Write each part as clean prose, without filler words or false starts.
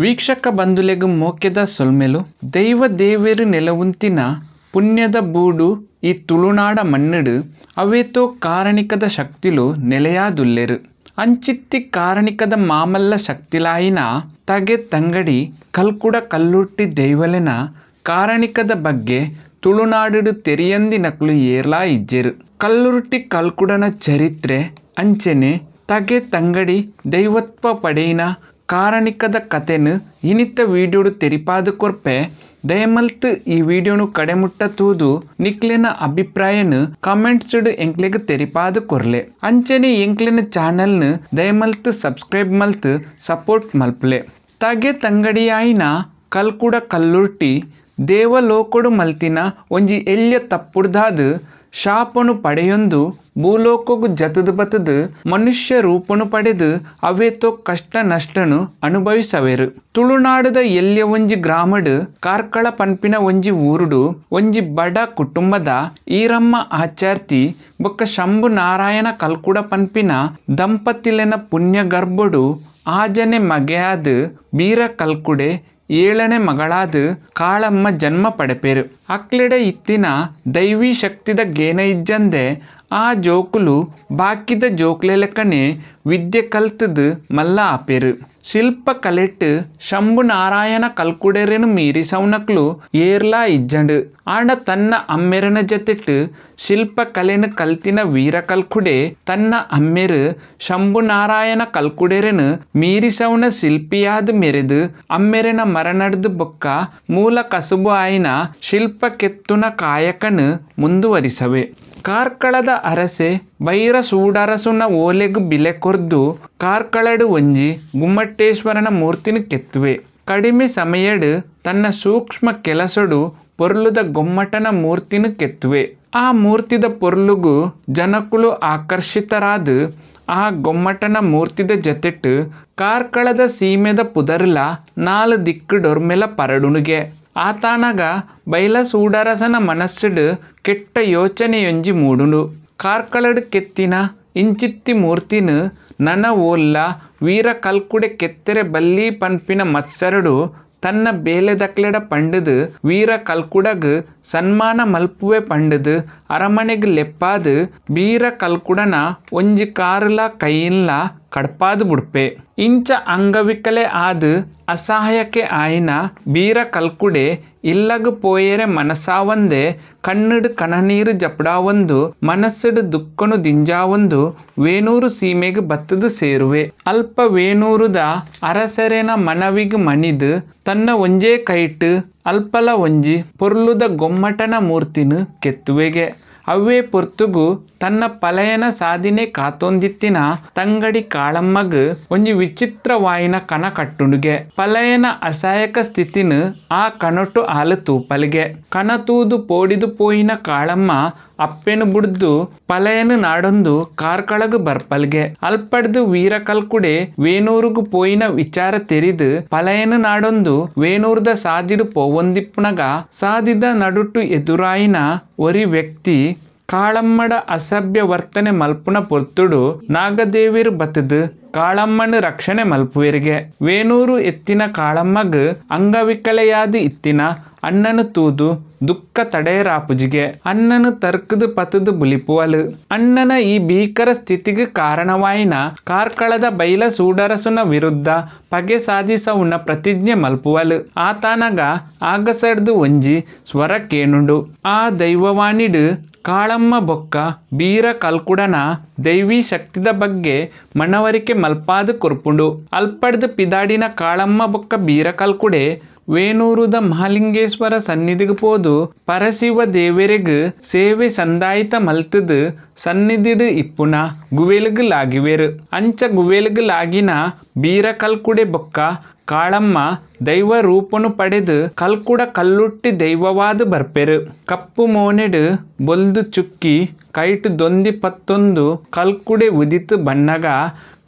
ವೀಕ್ಷಕ ಬಂಧುಲೆಗ್ ಮೋಕೆದ ಸೊಲ್ಮೆಲು ದೈವ ದೇವೆರು ನೆಲವುಂತಿನ ಪುಣ್ಯದ ಬೂಡು ಈ ತುಳುನಾಡ ಮಣ್ಣುಡು ಅವೇತೋ ಕಾರಣಿಕದ ಶಕ್ತಿಲು ನೆಲೆಯಾದುಲ್ಲೆರು. ಅಂಚಿತ್ತಿ ಕಾರಣಿಕದ ಮಾಮಲ್ಲ ಶಕ್ತಿಲಾಯಿನ ತಗೆ ತಂಗಡಿ ಕಲ್ಕುಡ ಕಲ್ಲುರ್ಟಿ ದೈವಲೆನ ಕಾರಣಿಕದ ಬಗ್ಗೆ ತುಳುನಾಡು ತೆರಿಯಂದಿನಕುಲು ಏರ್ಲಾ ಇಜ್ಜೆರು. ಕಲ್ಲುರ್ಟಿ ಕಲ್ಕುಡನ ಚರಿತ್ರೆ ಅಂಚೆನೆ ತಗೆ ತಂಗಡಿ ದೈವತ್ವ ಪಡೆಯಿನ ಕಾರಣಿಕದ ಕತೆನು ಇನಿತ ವಿಡಿಯೋಡು ತೆರಿಪಾದು ಕೊರ್ಪೆ. ದಯಮಲ್ತ್ ಈ ವಿಡಿಯೋನು ಕಡೆಮುಟ್ಟ ತೂದು ನಿಕ್ಲೆನ ಅಭಿಪ್ರಾಯನು ಕಮೆಂಟ್ಸ್ ಎಂಕ್ಲೆಗ್ ತೆರಿಪಾದು ಕೊರ್ಲೆ. ಅಂಚನೆ ಎಂಕ್ಲೆನ ಚಾನೆಲ್ನು ದಯಮಲ್ತ್ ಸಬ್ಸ್ಕ್ರೈಬ್ ಮಲ್ತ್ ಸಪೋರ್ಟ್ ಮಲ್ಪಲೆ. ತಗೆ ತಂಗಡಿಯಾಯಿನ ಕಲ್ಕುಡ ಕಲ್ಲುರ್ಟಿ ದೇವಲೋಕೊಡು ಮಲ್ತಿನ ಒಂಜಿ ಎಲ್ಯ ತಪ್ಪುಡ್ದಾದ್ ಶಾಪನು ಪಡೆಯೊಂದು ಭೂಲೋಕಗು ಜತದು ಬತದು ಮನುಷ್ಯ ರೂಪನು ಪಡೆದು ಅವೇತೋ ಕಷ್ಟ ನಷ್ಟನು ಅನುಭವಿಸವೆರು. ತುಳುನಾಡದ ಎಲ್ಯ ಒಂಜಿ ಗ್ರಾಮಡು ಕಾರ್ಕಳ ಪನ್ಪಿನ ಒಂಜಿ ಊರುಡು ಒಂಜಿ ಬಡ ಕುಟುಂಬದ ಈರಮ್ಮ ಆಚಾರ್ತಿ ಬೊಕ್ಕ ಶಂಭು ನಾರಾಯಣ ಕಲ್ಕುಡ ಪನ್ಪಿನ ದಂಪತಿಲೆನ ಪುಣ್ಯ ಗರ್ಭಡು ಆಜನೆ ಮಗೆಯಾದ ಬೀರ ಕಲ್ಕುಡೆ ಏಳನೆ ಮಗಳಾದ ಕಾಳಮ್ಮ ಜನ್ಮ ಪಡೆಪೇರು. ಅಕ್ಲೆಡೆ ಇತ್ತಿನ ದೈವಿ ಶಕ್ತಿದ ಗೇನ ಇಜ್ಜಂದೆ ಆ ಜೋಕುಲು ಬಾಕಿದ ಜೋಕ್ಲೆ ಲೆಕ್ಕನೆ ವಿದ್ಯೆ ಕಲ್ತದು ಮಲ್ಲ ಆಪೇರು. ಶಿಲ್ಪ ಕಲೆಟ್ ಶಂಭು ನಾರಾಯಣ ಕಲ್ಕುಡೆರೆನು ಮೀರಿಸೌನಕ್ಲು ಏರ್ಲಾ ಇಜ್ಜಂಡು. ಆಂಡ ತನ್ನ ಅಮ್ಮೆರನ ಜತೆಟ್ ಶಿಲ್ಪ ಕಲೆನು ಕಲ್ತಿನ ವೀರ ಕಲ್ಕುಡೆ ತನ್ನ ಅಮ್ಮೆರು ಶಂಭು ನಾರಾಯಣ ಕಲ್ಕುಡೆರೆನು ಮೀರಿಸೌನ ಶಿಲ್ಪಿಯಾದ ಮೆರೆದು ಅಮ್ಮೆರೆನ ಮರಣಡ್ದು ಬೊಕ್ಕ ಮೂಲ ಕಸುಬು ಆಯಿನ ಶಿಲ್ಪ ಕೆತ್ತುನ ಕಾಯಕನು ಮುಂದುವರಿಸವೆ. ಕಾರ್ಕಳದ ಅರಸೆ ಬೈರ ಸೂಡರಸುನ ಓಲೆಗು ಬಿಲೆ ಕೊರ್ದು ಕಾರ್ಕಳಡು ಒಂಜಿ ಗುಮ್ಮಟೇಶ್ವರನ ಮೂರ್ತಿನ ಕೆತ್ತುವೆ. ಕಡಿಮೆ ಸಮಯಡು ತನ್ನ ಸೂಕ್ಷ್ಮ ಕೆಲಸಡು ಪೊರ್ಲುದ ಗೊಮ್ಮಟನ ಮೂರ್ತಿನ ಕೆತ್ತುವೆ. ಆ ಮೂರ್ತಿದ ಪೊರ್ಲುಗು ಜನಕುಲು ಆಕರ್ಷಿತರಾದ ಆ ಗೊಮ್ಮಟನ ಮೂರ್ತಿದ ಜತೆಟ್ ಕಾರ್ಕಳದ ಸೀಮೆದ ಪುದರ್ಲ ನಾಲು ದಿಕ್ಕು ಡೊರ್ಮೆಲ ಪರಡುನುಗೆ. ಆತಾನಗ ಬೈಲ ಸೂಡರಸನ ಮನಸ್ಸುಡು ಕೆಟ್ಟ ಯೋಚನೆಯೊಂಜಿ ಮೂಡುನು. ಕಾರ್ಕಳಡು ಕೆತ್ತಿನ ಇಂಚಿತ್ತಿ ಮೂರ್ತಿನ ನನ ಓಲ್ಲ ವೀರ ಕಲ್ಕುಡೆ ಕೆತ್ತೆರೆ ಬಲ್ಲಿ ಪನ್ಪಿನ ಮತ್ಸರಡು ತನ್ನ ಬೇಲೆದಕ್ಲೆಡ ಪಂಡದು ವೀರ ಕಲ್ಕುಡಗ್ ಸನ್ಮಾನ ಮಲ್ಪುವೆ ಪಂಡದು ಅರಮನೆಗ್ ಲೆಪ್ಪಾದು ಬೀರ ಕಲ್ಕುಡನ ಒಂಜಿ ಕಾರುಲ ಕೈಯಿನ್ಲ ಕಡ್ಪಾದು ಬುಡ್ಪೆ. ಇಂಚ ಅಂಗವಿಕಲೆ ಆದು ಅಸಹಾಯಕ್ಕೆ ಆಯಿನ ಬೀರ ಕಲ್ಕುಡೆ ಇಲ್ಲಗ್ ಪೋಯೆರೆ ಮನಸಾವಂದೆ ಕಣ್ಣುಡು ಕಣನೀರು ಜಪ್ಡಾವೊಂದು ಮನಸ್ಸುಡು ದುಕ್ಕನು ದಿಂಜಾವೊಂದು ವೇಣೂರು ಸೀಮೆಗ್ ಬತ್ತದು ಸೇರುವೆ. ಅಲ್ಪ ವೇಣೂರುದ ಅರಸರೆನ ಮನವಿಗ್ ಮಣಿದು ತನ್ನ ಒಂಜೇ ಕೈಟ್ ಅಲ್ಪಲ ಒಂಜಿ ಪೊರ್ಲುದ ಗೊಮ್ಮಟನ ಮೂರ್ತಿನ ಕೆತ್ತುವೆಗೆ. ಅವ್ವೇ ಪೊರ್ತುಗು ತನ್ನ ಪಲಯನ ಸಾದಿನೆ ಕಾತೊಂದಿತ್ತಿನ ತಂಗಡಿ ಕಾಳಮ್ಮಗ್ ಒಂಜಿ ವಿಚಿತ್ರವಾಯಿನ ಕಣ ಕಟ್ಟುಂಡುಗೆ. ಪಲಯನ ಅಸಹಾಯಕ ಸ್ಥಿತಿನ ಆ ಕಣೊಟ್ಟು ಆಲು ತೂಪಲ್ಗೆ. ಕಣ ತೂದು ಪೋಡಿದು ಪೋಯಿನ ಕಾಳಮ್ಮ ಅಪ್ಪೆನು ಬುಡ್ದು ಪಲಯನ ನಾಡೊಂದು ಕಾರ್ಕಳಗು ಬರ್ಪಲ್ಗೆ. ಅಲ್ಪಡ್ದು ವೀರ ಕಲ್ಕುಡೆ ವೇಣೂರುಗು ಪೋಯಿನ ವಿಚಾರ ತೆರಿದು ಪಲಯನ ನಾಡೊಂದು ವೇಣೂರ್ದ ಸಾದಿಡು ಪೋವೊಂದಿಪ್ಪುನಗ ಸಾದಿದ ನಡುಟ್ಟು ಎದುರಾಯಿನ ಒರಿ ವ್ಯಕ್ತಿ ಕಾಳಮ್ಮಡ ಅಸಭ್ಯ ವರ್ತನೆ ಮಲ್ಪುನ ಪೊರ್ತುಡು ನಾಗದೇವಿರು ಬತ್ತದು ಕಾಳಮ್ಮನ ರಕ್ಷಣೆ ಮಲ್ಪುವೆರಿಗೆ. ವೇಣೂರು ಎತ್ತಿನ ಕಾಳಮ್ಮಗ್ ಅಂಗವಿಕಲೆಯಾದ ಇತ್ತಿನ ಅಣ್ಣನು ತೂದು ದುಃಖ ತಡೆಯರಾಪುಜಿಗೆ. ಅಣ್ಣನು ತರ್ಕದು ಪತದು ಬುಲಿಪುವಲು. ಅಣ್ಣನ ಈ ಭೀಕರ ಸ್ಥಿತಿಗೆ ಕಾರಣವಾಯಿನ ಕಾರ್ಕಳದ ಬೈಲ ಸೂಡರಸುನ ವಿರುದ್ಧ ಪಗೆ ಸಾಧಿಸವುನ ಪ್ರತಿಜ್ಞೆ ಮಲ್ಪುವಲು. ಆತಾನಗ ಆಗಸಡ್ದು ಒಂಜಿ ಸ್ವರ ಕೇನುಂಡು. ಆ ದೈವವಾಣಿಡು ಕಾಳಮ್ಮ ಬೊಕ್ಕ ಬೀರ ಕಲ್ಕುಡನ ದೈವಿ ಶಕ್ತಿದ ಬಗ್ಗೆ ಮನವರಿಕೆ ಮಲ್ಪಾದು ಕೊರ್ಪುಂಡು. ಅಲ್ಪಡ್ದು ಪಿದಾಡಿನ ಕಾಳಮ್ಮ ಬೊಕ್ಕ ಬೀರ ಕಲ್ಕುಡೆ ವೇಣೂರುದ ಮಹಾಲಿಂಗೇಶ್ವರ ಸನ್ನಿಧಿಗೆ ಪೋದು ಪರಶಿವ ದೇವರೆಗ್ ಸೇವೆ ಸಂದಾಯಿತ ಮಲ್ತದು ಸನ್ನಿಧಿಡು ಇಪ್ಪುನ ಗುವೆಲ್ಗ್ ಲಾಗಿವೆರು. ಅಂಚ ಗುವೆಲ್ಗ್ ಲಾಗಿನ ಬೀರ ಕಲ್ಕುಡೆ ಬೊಕ್ಕ ಕಾಳಮ್ಮ ದೈವ ರೂಪನು ಪಡೆದು ಕಲ್ಕುಡ ಕಲ್ಲುಟ್ಟಿ ದೈವವಾದ ಬರ್ಪೆರು. ಕಪ್ಪು ಮೋನೆಡು ಬೊಲ್ದು ಚುಕ್ಕಿ ಕೈಟು ದೊಂದಿ ಪತ್ತೊಂದು ಕಲ್ಕುಡೆ ಉದಿತು ಬಣ್ಣಗ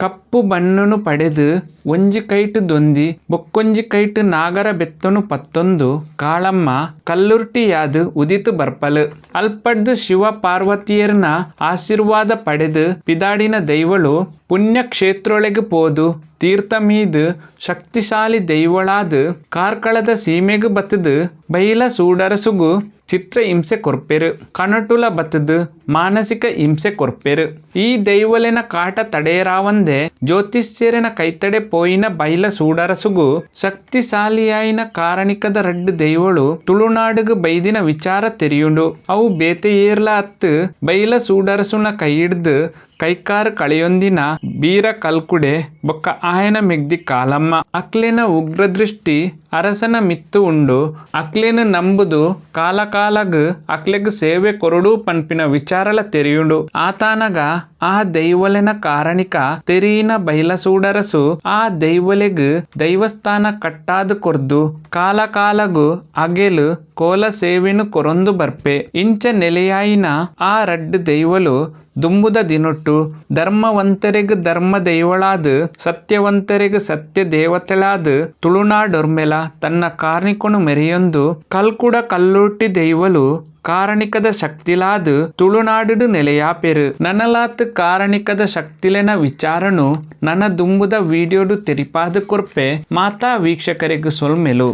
ಕಪ್ಪು ಬಣ್ಣನು ಪಡೆದು ಒಂಜಿ ಕೈಟು ದೊಂದಿ ಬೊಕ್ಕೊಂಜಿ ಕೈಟು ನಾಗರ ಬೆತ್ತನು ಪತ್ತೊಂದು ಕಾಳಮ್ಮ ಕಲ್ಲುರ್ಟಿಯಾದು ಉದಿತು ಬರ್ಪಲು. ಅಲ್ಪಡ್ದು ಶಿವ ಪಾರ್ವತಿಯರ್ನ ಆಶೀರ್ವಾದ ಪಡೆದು ಪಿದಾಡಿನ ದೈವಳು ಪುಣ್ಯ ಕ್ಷೇತ್ರೊಲೆಗ್ ಪೋದು ತೀರ್ಥ ಮೀದ್ ಶಕ್ತಿಶಾಲಿ ದೈವಳಾದ್ ಕಾರ್ಕಳದ ಸೀಮೆಗ್ ಬತ್ತ್ದ್ ಬೈಲಸೂಡರಸುಗು ಚಿತ್ರ ಹಿಂಸೆ ಕೊರ್ಪೆರ್. ಕನೊಟುಲ ಬತ್ತ್ದ್ ಮಾನಸಿಕ ಹಿಂಸೆ ಕೊರ್ಪೆರ್. ಈ ದೈವೊಲೆನ ಕಾಟ ತಡೆಯರಾವಂದೆ ಜ್ಯೋತಿಷ್ಯೆರೆನ ಕೈತಡೆ ಪೋಯಿನ ಬೈಲಸೂಡರಸುಗು ಶಕ್ತಿಶಾಲಿಯಾಯಿನ ಕಾರಣಿಕದ ರಡ್ಡ್ ದೈವೊಲು ತುಳುನಾಡ್ಗ್ ಬೈದಿನ ವಿಚಾರ ತೆರಿಯುಂಡು. ಅವು ಬೇತೆ ಏರ್ಲ ಅತ್ತ್ ಬೈಲಸೂಡರಸುನ ಕೈಯಿಡ್ದ್ ಕೈಕಾರ್ ಕಳೆಯೊಂದಿನ ಬೀರ ಕಲ್ಕುಡೆ ಬೊಕ್ಕ ಆಯನ ಮೆಗ್ದಿ ಕಾಲಮ್ಮ. ಅಕ್ಲೆನ ಉಗ್ರದೃಷ್ಟಿ ಅರಸನ ಮಿತ್ತ್ ಉಂಡು ಅಕ್ಲೆನ್ ನಂಬುದು ಕಾಲ ಕಾಲಗ್ ಅಕ್ಲೆಗ್ ಸೇವೆ ಕೊರೊಡು ಪನ್ಪಿನ ವಿಚಾರಲ ತೆರಿಯುಂಡು. ಆತಾನಗ ಆ ದೈವೊಲೆನ ಕಾರಣಿಕ ತೆರಿಯಿನ ಬೈಲಸೂಡರಸು ಆ ದೈವೊಲೆಗ್ ದೈವಸ್ಥಾನ ಕಟ್ಟಾದ್ ಕೊರ್ದು ಕಾಲ ಕಾಲಗ್ ಅಗೆಲ್, ಕೋಲ ಸೇವೆನ್ ಕೊರೊಂದು ಬರ್ಪೆ. ಇಂಚ ನೆಲೆಯಾಯಿನ ಆ ರಡ್ಡ್ ದೈವೊಲು ದುಂಬುದ ದಿನೊಟ್ಟು ಧರ್ಮವಂತೆರೆಗ್ ಧರ್ಮ ದೈವೊಲಾದ್, ಸತ್ಯವಂತೆರೆಗ್ ಸತ್ಯ ದೇವತೆಲಾದ್ ತುಳುನಾಡೊರ್ಮೆಲ ತನ್ನ ಕಾರ್ನಿಕೊನು ಮೆರೆಯೊಂದು ಕಲ್ಕುಡ ಕಲ್ಲುರ್ಟಿ ದೈವೊಲು ಕಾರಣಿಕದ ಶಕ್ತಿಲಾದ್ ತುಳುನಾಡ್ ಡ್ ನೆಲೆಯಾಪೆರ್. ನನಲಾತ್ ಕಾರಣಿಕದ ಶಕ್ತಿಲೆನ ವಿಚಾರನ್ ನನ ದುಂಬುದ ವಿಡಿಯೋಡ್ ತೆರಿಪಾದ್ ಕೊರ್ಪೆ ಮಾತಾ ವೀಕ್ಷಕರೆಗ್ ಸೊಲ್ಮೆಲು.